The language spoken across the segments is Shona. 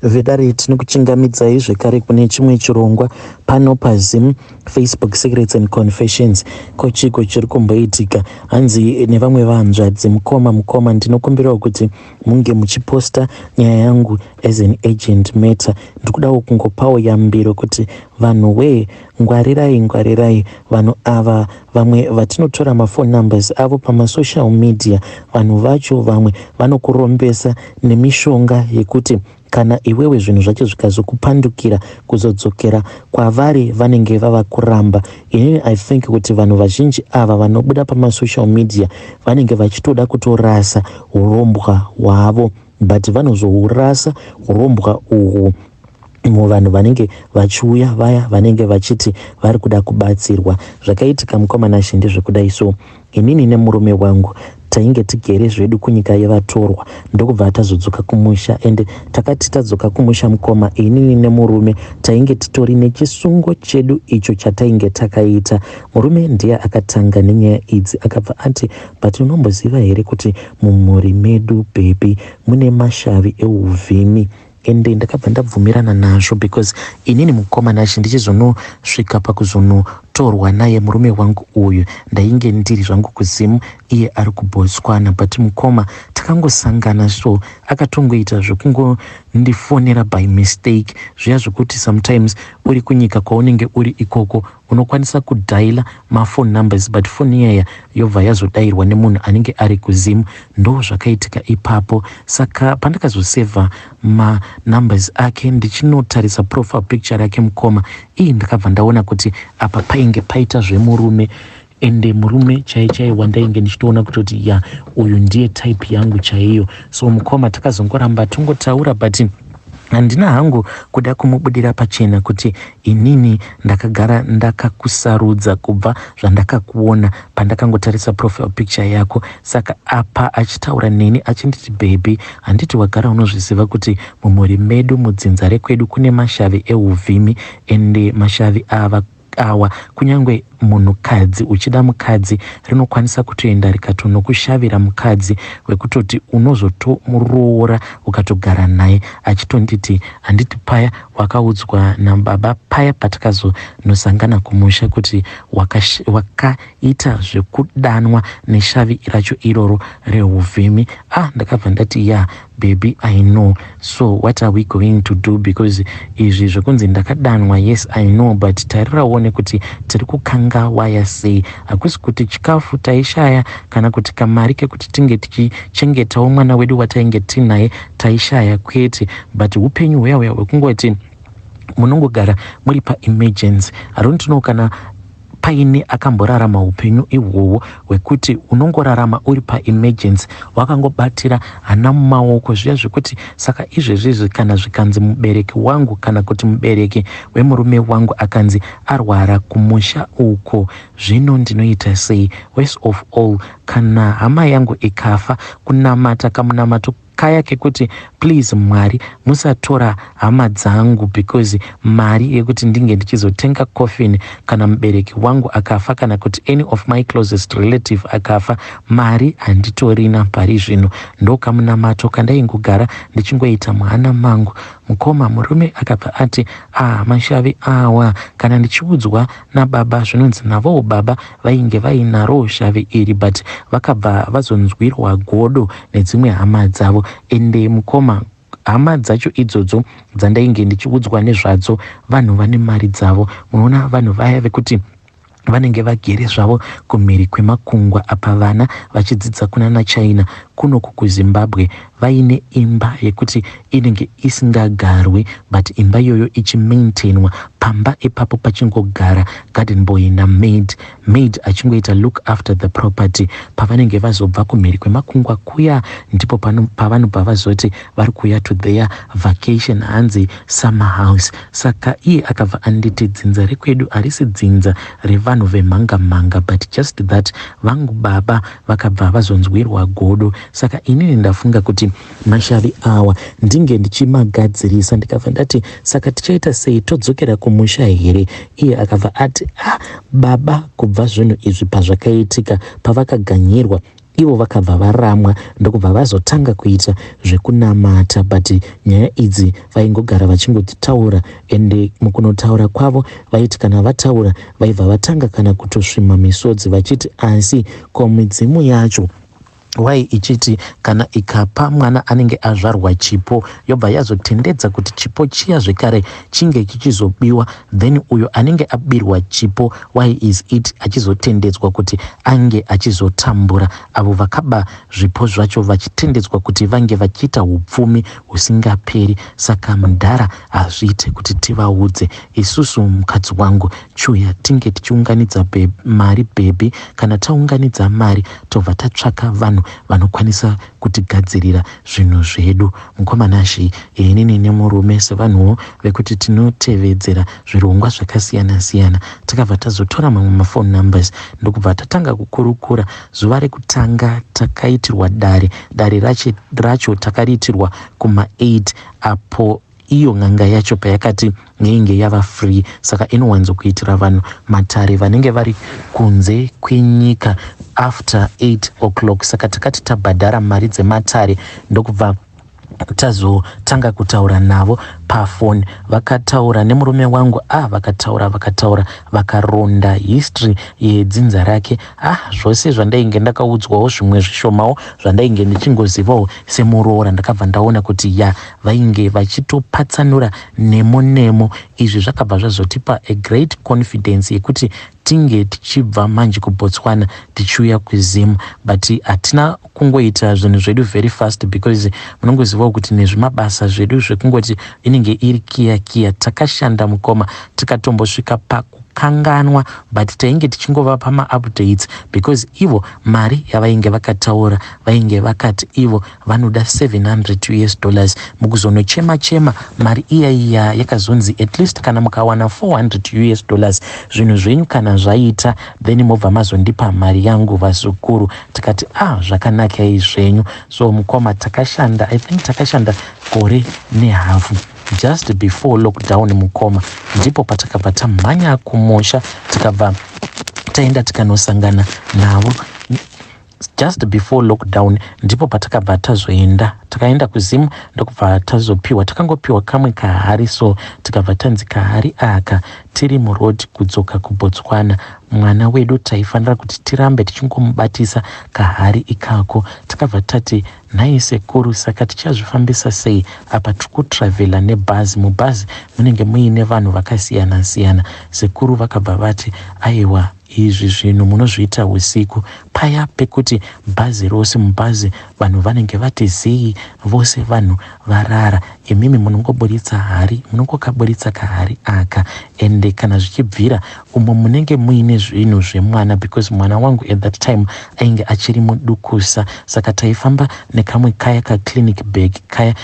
Vedare tinokuchingamidzai zvekare kune chimwe chirongwa pano paZim Facebook Secrets and Confessions. Ko chiiko chiri kumboitika? Hanzi nevamwe vahanzvadzi, mukoma mukoma, ndinokumbirawo kuti munge muchiposta nyaya yangu as an agent matter. Ndikudawo kungopawo yambiro kuti vanhu wee ngwarirai ngwarirai vanhu ava vamwe vatinotora maphone numbers avo pamasocial media vanhu vacho vamwe vanokurombesa nemishonga yekuti kana iwewe zvinhu zvacho zvikazokupandukira kuzodzokera kwavari vanenge vava kuramba. Inini I think kuti vanhu vazhinji ava vanobuda pamasocial media vanenge vachitoda kutorasa urombwa hwavo but vanozourasa urombwa uhwu muvanhu vanenge vachiuya vaya vanenge vachiti vari kuda kubatsirwa. Zvakaitika mukoma Nashe ndezvekudai so inini nemurume wangu tainge tigere zvedu kunyika yevatorwa ndokubva tazodzoka kumusha ende takati tadzoka kumusha mukoma inini nemurume tainge titori nechisungo chedu icho chatainge takaita. Murume ndiye akatanga nenyaya idzi akabva ati but unomboziva here kuti mumhuri medu baby mune mashavi euvhimi ende ndakabva ndabvumirana nazvo because inini mukoma Nashe ndichizonosvika pakuzonotorwa naye murume wangu uyu ndainge ndiri zvangu kuZim iye ari kuBotswana but mukoma takangosangana so akatongoita zvekungondifonera by mistake zviya zvekuti sometimes uri kunyika kwaunenge uri ikoko Unokwanisa kudialer maphone numbers but phone iyaya yobva yazodairwa nemunhu anenge ari kuZim. Ndozvakaitika ipapo. Saka pandakazosevha manumbers ake ndichinotarisa profile picture rake mukoma ii ndakabva ndaona kuti apa painge paita zvemurume ende murume chaiye chaiye wandainge ndichitoona kutoti ya uyu ndiye type yangu chaiyo. So mukoma takazongoramba tongotaura but handina hangu kuda kumubudira pachena kuti inini ndakagara ndakakusarudza kubva zvandakakuona pandakangotarisa profile picture yako. Saka apa achitaura neni achinditi baby handiti wagara unozviziva kuti mumhuri medu mudzinza rekwedu kune mashavi euvhimi ende mashavi ava awa kunyangwe munhukadzi uchida mukadzi rinokwanisa kutoenda rikatonokushavira mukadzi wekutoti unozotomuroora ukatogara naye achitonditi handiti paya wakaudzwa nababa paya patakazonosangana kumusha kuti wakaita zvekudanwa neshavi racho iroro rehuvhimi ah ndakabva ndati ya Baby I know so what are we going to do because izvi zvekunzi ndakadanwa yes I know but tarira uone kuti tiri kukanga waya sei hakusi kuti chikafu taishaya kana kuti kamari kekuti tinge tichichengetawo mwana wedu watainge tinaye taishaya kwete but upenyu huya huya hwekungoti munongogara muri paemergency I don't know kana paine akamborarama upenyu ihwohwo hwekuti unongorarama uri paemergency wakangobatira hana mumaoko zviya zvekuti saka izvezvizvi kana zvikanzi mubereki wangu kana kuti mubereki wemurume wangu akanzi arwara kumusha uko zvino ndinoita sei worse of all kana hama yangu ikafa kunamata kamunamato kaya kekuti please Mwari musatora hama dzangu because mari yekuti ndinge ndichizotenga coffin kana mubereki wangu akafa kana kuti any of my closest relative akafa mari handitorina pari zvino. Ndokamunamato kandaingogara ndichingoita muhana mangu. Mukoma murume akabva ati ah mashavi awa kana ndichiudzwa nababa zvinonzi navowo baba vainge vainarowo shavi iri but vakabva vazonzwirwa godo nedzimwe hama dzavo ende mukoma hama dzacho idzodzo dzandainge ndichiudzwa nezvadzo vanhu vane mari dzavo munoona vanhu vaya vekuti vanenge vagere zvavo kumhiri kwemakungwa apa vana vachidzidza kunana China kunoku kuZimbabwe vaine imba yekuti inenge isingagarwi but imba iyoyo ichimaintainwa pamba ipapo pachingogara garden boy namaid maid achingoita look after the property pavanenge vazobva kumhiri kwemakungwa kuya ndipo pavanobva vazoti vari kuuya to their vacation hanzi summer house saka iye akabva anditi dzinza rekwedu harisi dzinza revanhu vemhanga mhanga but just that vangu baba vakabva vazonzwirwa godo saka inini ndafunga kuti mashavi awa ndinge ndichimagadzirisa ndikabva ndati saka tichaita sei todzokera kumusha here iye akabva ati ah baba kubva zvinhu izvi pazvakaitika pavakaganyirwa. Ivo vakabva varamwa ndokubva vazotanga kuita zvekunamata but nyaya idzi vaingogara vachingodzitaura ende mukunotaura kwavo vaiti kana vataura vaibva vatanga kana kutosvima misodzi vachiti asi ko midzimu yacho why ichiti kana ikapa mwana anenge azvarwa chipo yobva yazotendedza kuti chipo chiya zvekare chinge chichizobiwa, then uyo anenge abirwa chipo why is it achizotendedzwa kuti ange achizotambura, avo vakaba zvipo zvacho vachitendedzwa kuti vange vachiita upfumi husingaperi. Saka mdhara hazviite kuti tivaudze isusu mukadzi wangu Chuya tinge tichiunganidza mari bhebhi, kana taunganidza mari tobva tatsvaka vanhu vanokwanisa kutigadzirira zvinhu zvedu. Mukoma Nashy, inini nemurume sevanhuwo vekuti tinotevedzera zvirongwa zvakasiyana siyana, takabva tazotora mamwe maphone numbers ndokubva tatanga kukurukura. Zuva rekutanga takaitirwa dare, dare racho takariitirwa kuma 8 apo iyo n'anga yacho payakati yainge yava free, saka inowanzokuitira vanhu matare vanenge vari kunze kwenyika after 8 o'clock. Saka takati tabhadhara mari dzematare ndokubva tazotanga kutaura navo pafoni. Vakataura nemurume wangu, ah, vakataura vakataura, vakaronda history yedzinza rake. Ah, zvose zvandainge ndakaudzwawo, zvimwe zvishomawo zvandainge ndichingozivawo semuroora, ndakabva ndaona kuti ya, vainge vachitopatsanura nemo nemo. Izvi zvakabva zvazotipa a great confidence yekuti tinge tichibva manje kuBotswana tichiuya kuZim. But hatina kungoita zvinhu zvedu very fast because munongozivawo kuti nezvimabasa zvedu zvekungoti inenge iri kiya kiya. Takashanda mukoma, tikatombosvika pakukanganwa, but tainge tichingovapa maupdates because ivo mari yavainge vakataura, vainge vakati ivo vanoda 700 US dollars. Mukuzonochema chema mari iya iya yakazonzi at least kana mukawana 400 US dollars, zvinhu zvenyu kana zvaita, then mobva mazondipa mari yangu vazukuru. Tikati, ah, zvakanakai zvenyu. So mukoma, takashanda, I think takashanda gore nehafu. Just before lockdown mukoma, ndipo patakabva tamhanya kumusha, tikabva taenda tikanosangana navo. Just before lockdown ndipo patakabva tazoenda, takaenda kuZimu ndokubva tazopiwa, takangopiwa kamwe kahari. So tikabva tanzi kahari aka, tiri muroad kudzoka kuBotswana, mwana wedu taifanira kuti tirambe tichingomubatisa kahari ikako. Takabva tati, nhai sekuru, saka tichazvifambisa sei? Apa tiri kutravhela nebhazi, mubhazi munenge muine vanhu vakasiyana siyana. Sekuru vakabva vati, aiwa, izvi zvinhu munozviita usiku paya pekuti bhazi rose, mubhazi vanhu vanenge vati zii, vose vanhu varara, imimi munongoburitsa hari, munongokaburitsa kahari aka, ende kana zvichibvira umo munenge muine zvinhu zvemwana, because mwana wangu at that time ainge achiri mudukusa. Saka taifamba nekamwe kaya kaclinic bag kaya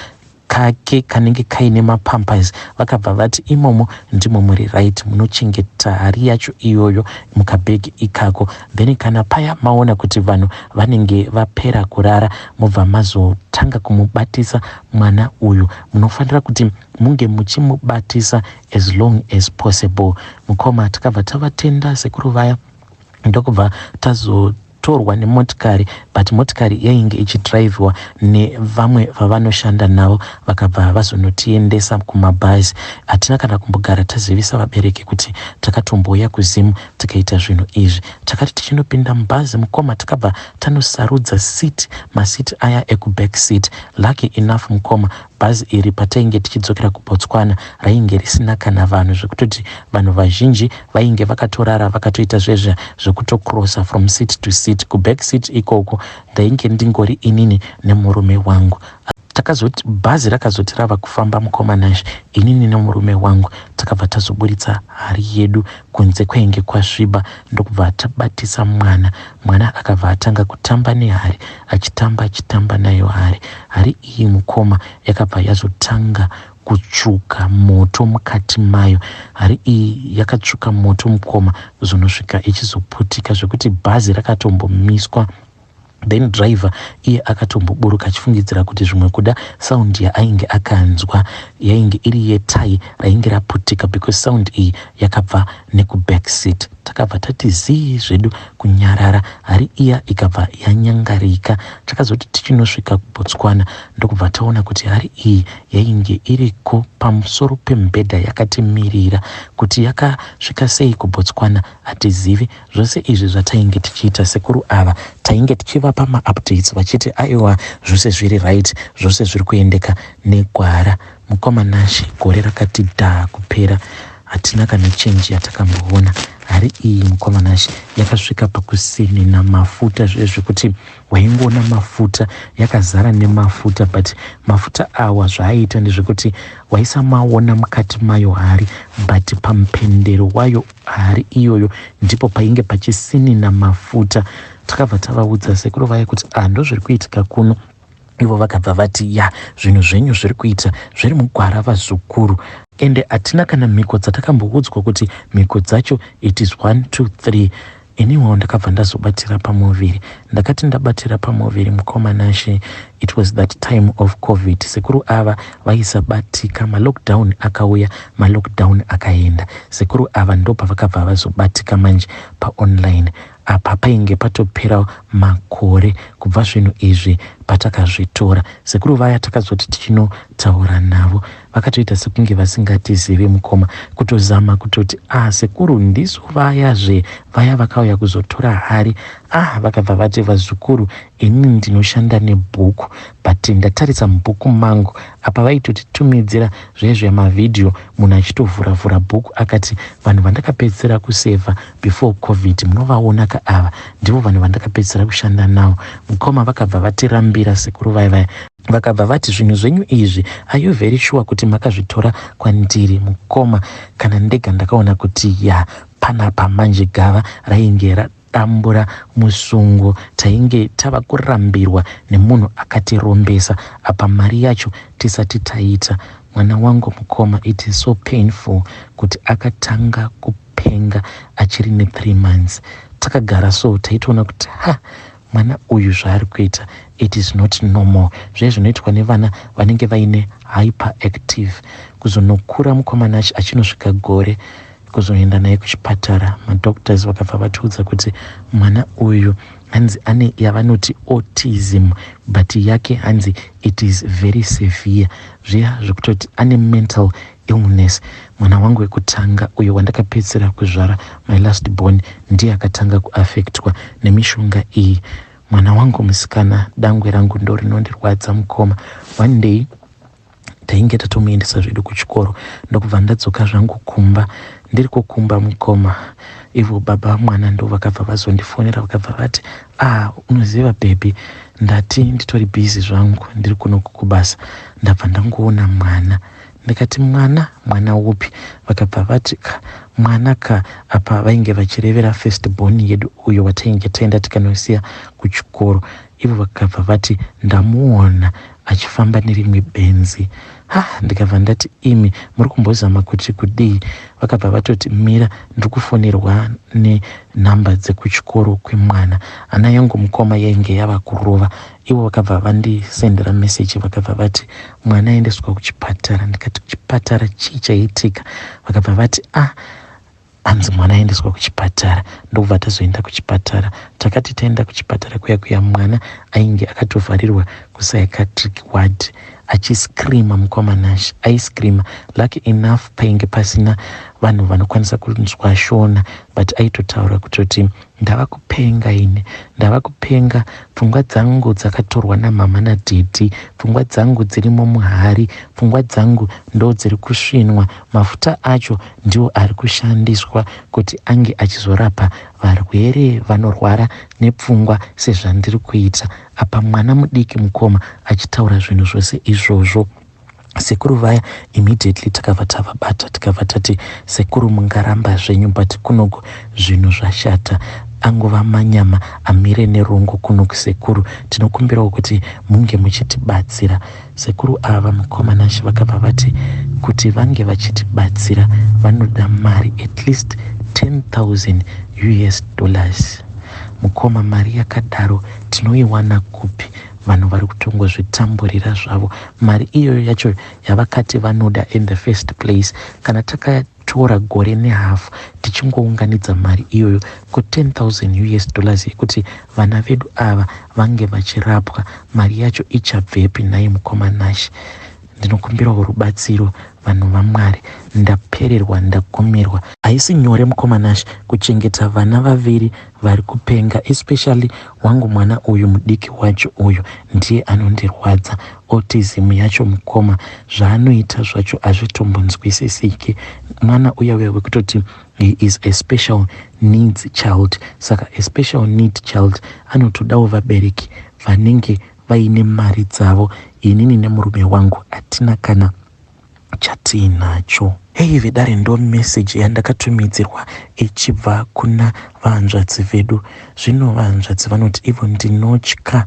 kake kanenge kaine mapampers. Vakabva vati imomo ndimo muri right, munochengeta hari yacho iyoyo mukabhegi ikako, then kana paya maona kuti vanhu vanenge vapera kurara, mobva mazotanga kumubatisa mwana uyu. Munofanira kuti munge muchimubatisa as long as possible. Mukoma, takabva tavatenda sekuru vaya, ndokubva tazotorwa nemotikari, but motikari yainge ichidhiraivhiwa nevamwe vavanoshanda navo. Vakabva vazonotiendesa kumabhazi. Hatina kana kumbogara tazivisa vabereki kuti takatombouya kuZimu tikaita zvinhu izvi. Takati tichinopinda mubhazi mukoma, takabva tanosarudza seat, maseat aya ekuback seat. Lucky enough mukoma, bhazi iri patainge tichidzokera kuBotswana rainge risina kana vanhu, zvekutoti vanhu vazhinji vainge vakatorara, vakatoita zvezve zvekutocrossa from seat to seat. Kuback seat ikoko ndainge ndingori inini nemurume wangu. Takazoti bhazi rakazoti rava kufamba mukoma Nashe, inini nemurume wangu takabva tazoburitsa hari yedu kunze, kwainge kwasviba, ndokubva tabatisa mwana. Mwana akabva atanga kutamba nehari, achitamba achitamba nayo hari. Hari iyi mukoma yakabva yazotanga kutsvuka moto mukati mayo. Hari iyi yakatsvuka moto mukoma, kuzonosvika ichizoputika, zvekuti bhazi rakatombomiswa. Then driver iye akatomboburuka achifungidzira kuti zvimwe kuda sound yaainge akanzwa yainge iri yetyre rainge raputika, because sound iyi yakabva nekuback seat. Takabva tati zii zvedu kunyarara, hari iya ikabva yanyangarika. Takazoti tichinosvika kuBotswana ndokubva taona kuti hari iyi yainge iriko pamusoro pemubhedha yakatimirira. Kuti yakasvika sei kuBotswana hatizivi. Zvose izvi zvatainge tichiita sekuru ava tainge tichivapa maupdates vachiti aiwa zvose zviri right, zvose zviri kuendeka negwara. Mukoma Nashe gore rakati dhaa kupera hatina kana change yatakamboona. Hari iyi mukoma Nashe yakasvika pakusinina mafuta zviye zvekuti waingoona mafuta yakazara nemafuta but mafuta awa zvaaiita ndezvekuti waisamaona mukati mayo hari but pamupendero wayo hari iyoyo ndipo painge pachisinina mafuta. Takabva tavaudza sekuru vaya kuti ah ndozviri kuitika kuno. Ivo vakabva vati ya zvinhu zvenyu zviri kuita zviri mugwara vazukuru. Ende hatina kana mhiko dzatakamboudzwa kuti mhiko dzacho it is 1 2 3. Iniwo ndakabva ndazobatira pamuviri. Ndakati ndabatira pamuviri mukoma Nashe it was that time of covid. Sekuru ava vaisabatika malockdown akauya malockdown akaenda. Sekuru ava ndopavakabva vazobatika manje paonline. Apa painge patopera makore kubva zvinhu izvi patakazvitora. Sekuru vaya takazoti tichinotaura navo vakatoita sekunge vasingatizivi mukoma. Kutozama kutoti ah sekuru ndisu vaya zve vaya vakauya kuzotora hari. Ah vakabva vati vazukuru inini ndinoshanda nebhuku but ndatarisa mubhuku mangu apa vaitotitumidzira zviye zviya mavhidhiyo munhu achitovhura vhura bhuku akati vanhu vandakapedzisira kusevha before covid munovaona ka ava ndivo vanhu vandakapedzisira kushanda navo. Mukoma vakabva vatirambira sekuru vaya vaya vakabva vati zvinhu zvenyu izvi are you very sure kuti makazvitora kwandiri mukoma kana ndega ndakaona kuti ya panapa manje gava rainge radambura musungo tainge tava kurambirwa nemunhu akatirombesa apa mari yacho tisati taita. Mwana wangu mukoma it is so painful kuti akatanga kupenga achiri ne 3 months. Takagara so taitoona kuti ha mwana uyu zvaari kuita it is not normal. Zviye zvinoitwa nevana vanenge vaine hyperactive. Kuzonokura mukoma Nashe achinosvika gore kuzoenda naye kuchipatara madoctors vakabva vatiudza kuti mwana uyu hanzi ane yavanoti autism but yake hanzi it is very severe. Zviya zvekutoti ane mental illness. Mwana wangu wekutanga uyo wandakapedzisira kuzvara my last born ndiye akatanga kuafektwa nemishonga iyi. Mwana wangu musikana dangwe rangu ndo rinondirwadza mukoma. One day tainge tatomuendesa zvedu kuchikoro ndokubva ndadzoka zvangu kumba. Ndiri kukumba mukoma ivo baba mwana ndo vakabva vazondifonera vakabva vati ah unoziva baby ndati nditori busy zvangu ndiri kuno kubasa ndabva ndangoona mwana. Ndikati mwana mwana upi? Vakabva vati ka mwana ka apa vainge vachirevera first born yedu uyo watainge taenda tikanosiya kuchikoro. Ivo vakabva vati ndamuona achifamba nerimwe benzi. Ha ndikabva ndati imi muri kumbozama kuti kudii? Vakabva vatoti mira ndiri kufonerwa nenhamba dzekuchikoro kwemwana. Hana yangu mukoma yainge yava kurova. Ivo vakabva vandisendera meseji vakabva vati mwana aendeswa kuchipatara. Ndikati kuchipatara chii chaitika? Vakabva vati ah hanzi mwana aendeswa kuchipatara. Ndokubva tazoenda kuchipatara. Takati taenda kuchipatara kuya kuya mwana ainge akatovharirwa kupsychiatric ward achiscreama mukoma Nashe aiscreama. Lucky enough painge pasina vanhu vanokwanisa kunzwa Shona but aitotaura kutoti ndava kupenga ini, ndava kupenga, pfungwa dzangu dzakatorwa namama nadhedhi, pfungwa dzangu dzirimo muhari, pfungwa dzangu ndo dziri kusvinwa, mafuta acho ndiwo ari kushandiswa kuti ange achizorapa varwere vanorwara nepfungwa sezvandiri kuita. Apa mwana mudiki mukoma achitaura zvinhu zvose izvozvo. Sekuru vaya immediately takabva tavabata tikabva tati sekuru mungaramba zvenyu but kunoku zvinhu zvashata angova manyama amire nerongo kunoku sekuru tinokumbirawo kuti munge muchitibatsira. Sekuru ava mukoma Nashe vakabva vati kuti vange vachitibatsira vanoda mari at least 10,000 US dollars. Mukoma mari yakadaro tinoiwana kupi? Vanhu vari kutongozvitamburira zvavo. Mari iyoyo yacho yavakati vanoda in the first place kana takatora Tatora gore nehafu tichingounganidza mari iyoyo ko 10,000 US dollars yekuti vana vedu ava vange vachirapwa mari yacho ichabvepi nhai mukoma Nashe? Ndinokumbirawo rubatsiro vanhu vaMwari ndapererwa ndagumirwa. Haisi nyore mukoma Nash kuchengeta vana vaviri vari kupenga especially wangu mwana uyu mudiki wacho uyu ndiye anondirwadza autism yacho mukoma zvaanoita zvacho hazvitombonzwisisiki mwana uya uya wekutoti he is a special needs child saka a special need child anotodawo vabereki vanenge vaine mari dzavo inini nemurume wangu hatina kana chatiinacho. Hei vedare ndo message yandakatumidzirwa ichibva kuna vahanzvadzi vedu. Zvino vahanzvadzi vanoti ivo ndinotya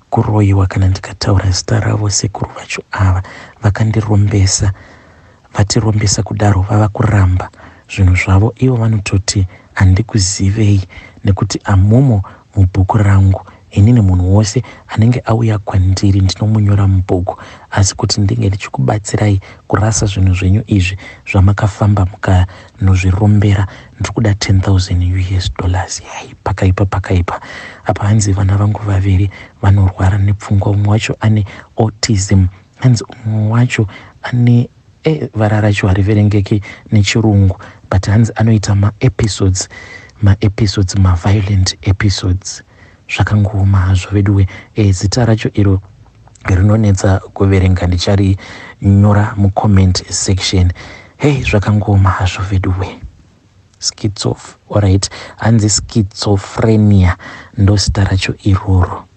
kuroyiwa kana ndikataura zita ravo sekuru vacho ava vakandirombesa vatirombesa kudaro vava kuramba zvinhu zvavo ivo vanototi handikuzivei nekuti hamumo mubhuku rangu inini munhu wose anenge auya kwandiri ndinomunyora mubhuku asi kuti ndinge ndichikubatsirai kurasa zvinhu zvenyu izvi zvamakafamba mukanozvirombera ndiri kuda 10,000 us dollars yai pakaipa pakaipa apa hanzi vana vangu vaviri vanorwara nepfungwa umwe wacho ane autism hanzi umwe wacho ane e, vara racho hariverengeki nechirungu but hanzi anoita maepisodes maepisodes maviolent episodes zvakangooma hazvo veduwe e, zita racho iro rinonetsa kuverenga ndicharinyora mucomment section hei zvakangooma hazvo veduwe schizof alright hanzi schizophrenia ndo zita racho iroro.